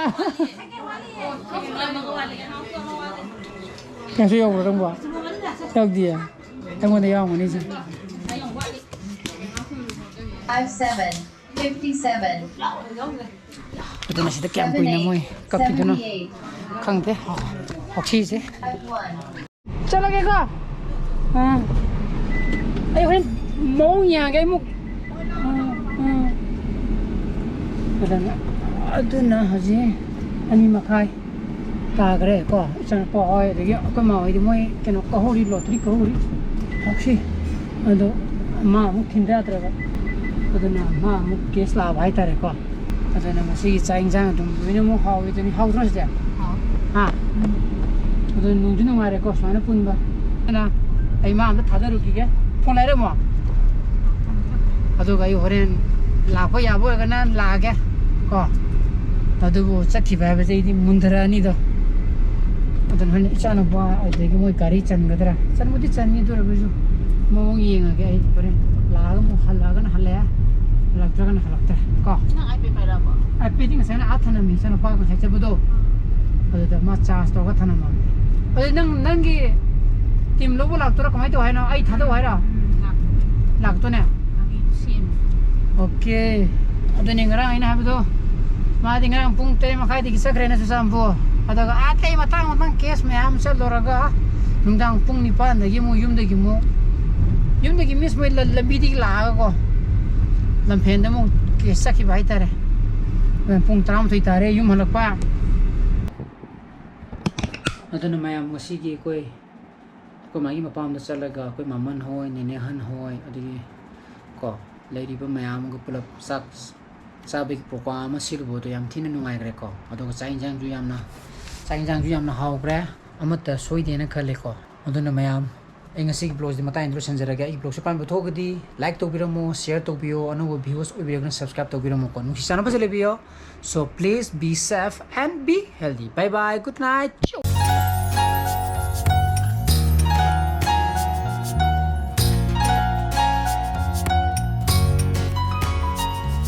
ꯀꯩꯁꯨ ꯌꯧꯕ꯭ꯔꯣ ꯅꯪꯕꯣ? ꯌꯧꯗꯤꯌꯦ꯫ ꯑꯩꯉꯣꯟꯗ ꯌꯥꯎꯔꯝꯒꯅꯤ ꯁꯦ꯫ Five seven, fifty-seven. ꯑꯗꯨꯅ ꯁꯤꯗ ꯀꯌꯥꯝ ꯀꯨꯏꯅ ꯃꯣꯏ ꯀꯛꯈꯤꯗꯣꯏꯅꯣ? ꯈꯪꯗꯦ꯫ ꯍꯧꯁꯤꯁꯦ꯫ Five one. ꯆꯠꯂꯒꯦꯀꯣ꯫ ꯑꯥ꯫ ꯑꯩ ꯍꯣꯔꯦꯟ ꯃꯑꯣꯡ ꯌꯦꯡꯉꯒꯦ ꯑꯩꯃꯨꯛ꯫ ꯑꯥ, ꯑꯥ꯫ ꯑꯗꯨꯅ, ꯑꯗꯨꯅ ꯍꯧꯖꯤꯛ ꯑꯅꯤ ꯃꯈꯥꯏ ꯇꯥꯈ꯭ꯔꯦꯀꯣ꯫ ꯏꯆꯥꯅꯨꯄꯥ ꯍꯣꯏ, ꯑꯗꯒꯤ ꯑꯩꯈꯣꯏ ꯃꯥ ꯍꯣꯏꯗꯤ ꯃꯣꯏ ꯀꯩꯅꯣ ꯀꯧꯍꯧꯔꯤ, ꯂꯣꯇꯔꯤ ꯀꯧꯍꯧꯔꯤ꯫ ꯍꯧꯁꯤ꯫ ꯑꯗꯣ ꯃꯥ ꯑꯃꯨꯛ ꯊꯤꯟꯗ ꯌꯥꯗ꯭ꯔꯕ꯫ ꯑꯗꯨꯅ ꯃꯥ ꯑꯃꯨꯛ ꯀꯦꯁ ꯂꯥꯛꯑꯕ ꯍꯥꯏꯇꯥꯔꯦꯀꯣ꯫ ꯑꯗꯨꯅ ꯉꯁꯤꯒꯤ ꯆꯥꯛ ꯏꯟꯁꯥꯡ ꯑꯗꯨꯝ ꯂꯣꯏꯅꯃꯛ ꯍꯥꯎꯋꯤ ꯑꯗꯨꯅꯤ, ꯍꯥꯎꯗ꯭ꯔꯣ ꯁꯤꯗꯤ? ꯍꯥ? ꯑꯗꯨ ꯅꯨꯡꯗꯤ ꯅꯨꯡꯉꯥꯏꯔꯦꯀꯣ ꯁꯨꯃꯥꯏꯅ ꯄꯨꯟꯕ꯫ ꯑꯗꯨꯅ ꯑꯩ ꯃꯥ ꯑꯝꯇ ꯊꯥꯗꯔꯨꯈꯤꯒꯦ꯫ ꯐꯣꯟ ꯂꯩꯔꯦ ꯑꯃꯨꯛ꯫ ꯑꯗꯨꯒ ꯑꯩ ꯍꯣꯔꯦꯟ ꯂꯥꯛꯄ ꯌꯥꯕ ꯑꯣꯏꯔꯒꯅ ꯂꯥꯛꯑꯒꯦ ꯀꯣ꯫ ꯑꯗꯨꯕꯨ ꯆꯠꯈꯤꯕ ꯍꯥꯏꯕꯁꯦ ꯑꯩꯗꯤ ꯃꯨꯟꯊꯔꯛꯑꯅꯤꯗꯣ꯫ ꯑꯗꯨꯅ ꯍꯣꯔꯦꯟ ꯏꯆꯥꯅꯨꯄꯥ ꯑꯗꯨꯗꯒꯤ ꯃꯣꯏ ꯒꯥꯔꯤ ꯆꯟꯒꯗ꯭ꯔꯥ? ꯆꯟꯕꯨꯗꯤ ꯆꯟꯅꯤ, ꯑꯗꯨ ꯑꯣꯏꯔꯒꯁꯨ ꯃꯑꯣꯡ ꯌꯦꯡꯉꯒꯦ ꯑꯩ ꯍꯣꯔꯦꯟ꯫ ꯂꯥꯛꯑꯒ ꯑꯃꯨꯛ ꯍꯜꯂꯛꯑꯒꯅ ꯍꯜꯂꯛꯑꯦ, ꯍꯜꯂꯛꯇ꯭ꯔꯒꯅ ꯍꯜꯂꯛꯇ꯭ꯔꯦ ꯀꯣ꯫ ꯅꯪ iPad ꯄꯥꯏꯔꯛꯑꯕꯣ? iPadꯇꯤ ꯉꯁꯥꯏꯅ ꯑꯥ ꯊꯅꯝꯃꯤ, ꯏꯆꯥꯅꯨꯄꯥ ꯉꯁꯥꯏ ꯆꯠꯄꯗꯣ꯫ ꯑꯗꯨꯗ ꯃꯥ charge ꯇꯧꯔꯒ ꯊꯅꯝꯃꯕꯅꯤ꯫ ꯑꯗꯨ ꯅꯪ, ꯅꯪꯒꯤ team ꯂꯧꯕ ꯂꯥꯛꯇꯣꯏꯔꯥ, ꯀꯃꯥꯏꯅ ꯇꯧ ꯍꯥꯏꯅꯣ? ꯑꯩ ꯊꯥꯗꯧ ꯍꯥꯏꯔꯣ? ꯎꯝ, ꯂꯥꯛꯇꯣꯏꯅꯦ꯫ ꯂꯥꯛꯇꯣꯏꯅꯦ? ꯒꯥꯔꯤꯗꯨ ꯁꯦꯝꯃꯤ꯫ OK꯫ ꯑꯗꯨꯅꯤ ꯉꯔꯥꯡ ꯑꯩꯅ ꯍꯥꯏꯕꯗꯣ, ꯃꯥꯗꯤ ꯉꯔꯥꯡ ꯄꯨꯡ ꯇꯔꯦꯠ ꯃꯈꯥꯏꯗꯒꯤ ꯆꯠꯈ꯭ꯔꯦꯅ ꯆꯨꯔꯆꯥꯟꯄꯨꯔ꯫ ꯑꯗꯨꯒ ꯑꯇꯩ ꯃꯊꯪ ꯃꯊꯪ case ꯃꯌꯥꯝ ꯆꯠꯂꯨꯔꯒ ꯅꯨꯡꯗꯥꯡ ꯄꯨꯡ ꯅꯤꯄꯥꯟꯗꯒꯤ ꯑꯃꯨꯛ ꯌꯨꯝꯗꯒꯤ ꯑꯃꯨꯛ, ꯌꯨꯝꯗꯒꯤ miss ꯃꯣꯏ ꯂ-, ꯂꯝꯕꯤꯗꯒꯤ ꯂꯥꯛꯑꯒꯀꯣ, ꯂꯝꯐꯦꯟꯗ ꯑꯃꯨꯛ case ꯆꯠꯈꯤꯕ ꯍꯥꯏꯇꯥꯔꯦ꯫ ꯄꯨꯡ ꯇꯔꯥꯃꯥꯊꯣꯏ ꯇꯥꯔꯦ ꯌꯨꯝ ꯍꯜꯂꯛꯄ꯫ ꯑꯗꯨꯅ ꯃꯌꯥꯝ ꯉꯁꯤꯒꯤ ꯑꯩꯈꯣꯏ, ꯑꯩꯈꯣꯏ ꯃꯥꯒꯤ ꯃꯄꯥꯝꯗ ꯆꯠꯂꯒ ꯑꯩꯈꯣꯏ ꯃꯥꯃꯟ ꯍꯣꯏ, ꯅꯦꯅꯦ ꯑꯍꯟ ꯍꯣꯏ, ꯑꯗꯒꯤ ꯀꯣ, ꯂꯩꯔꯤꯕ ꯃꯌꯥꯝꯒ ꯄꯨꯂꯞ ꯆꯥꯛ ꯆꯥꯕꯒꯤ program ꯑꯃ ꯁꯤꯜꯂꯨꯕꯗꯣ ꯌꯥꯝ ꯊꯤꯅ ꯅꯨꯡꯉꯥꯏꯈ꯭ꯔꯦꯀꯣ꯫ ꯑꯗꯨꯒ ꯆꯥꯛ ꯌꯦꯟꯁꯥꯡꯁꯨ ꯌꯥꯝꯅ, ꯆꯥꯛ ꯌꯦꯟꯁꯥꯡꯁꯨ ꯌꯥꯝꯅ ꯍꯥꯎꯈ꯭ꯔꯦ꯫ ꯑꯃꯠꯇ ꯁꯣꯏꯗꯦꯅ ꯈꯜꯂꯦꯀꯣ꯫ ꯑꯗꯨꯅ ꯃꯌꯥꯝ, ꯑꯩ ꯉꯁꯤꯒꯤ vlogꯁꯤꯗꯤ ꯃꯇꯥꯡ ꯌꯧꯗꯅ ꯂꯣꯏꯁꯤꯟꯖꯔꯒꯦ꯫ ꯑꯩꯒꯤ vlogꯁꯦ ꯑꯄꯥꯝꯕ ꯊꯣꯛꯑꯒꯗꯤ like ꯇꯧꯕꯤꯔꯝꯃꯣ, share ꯇꯧꯕꯤꯌꯣ, ꯑꯅꯧꯕ viewers ꯑꯣꯏꯕꯤꯔꯒꯅ subscribe ꯇꯧꯕꯤꯔꯝꯃꯣꯀꯣ꯫ ꯅꯨꯡꯁꯤ ꯆꯥꯟꯅꯕꯁꯦ ꯂꯩꯕꯤꯌꯣ꯫ So please be safe and be healthy. Bye bye, good night.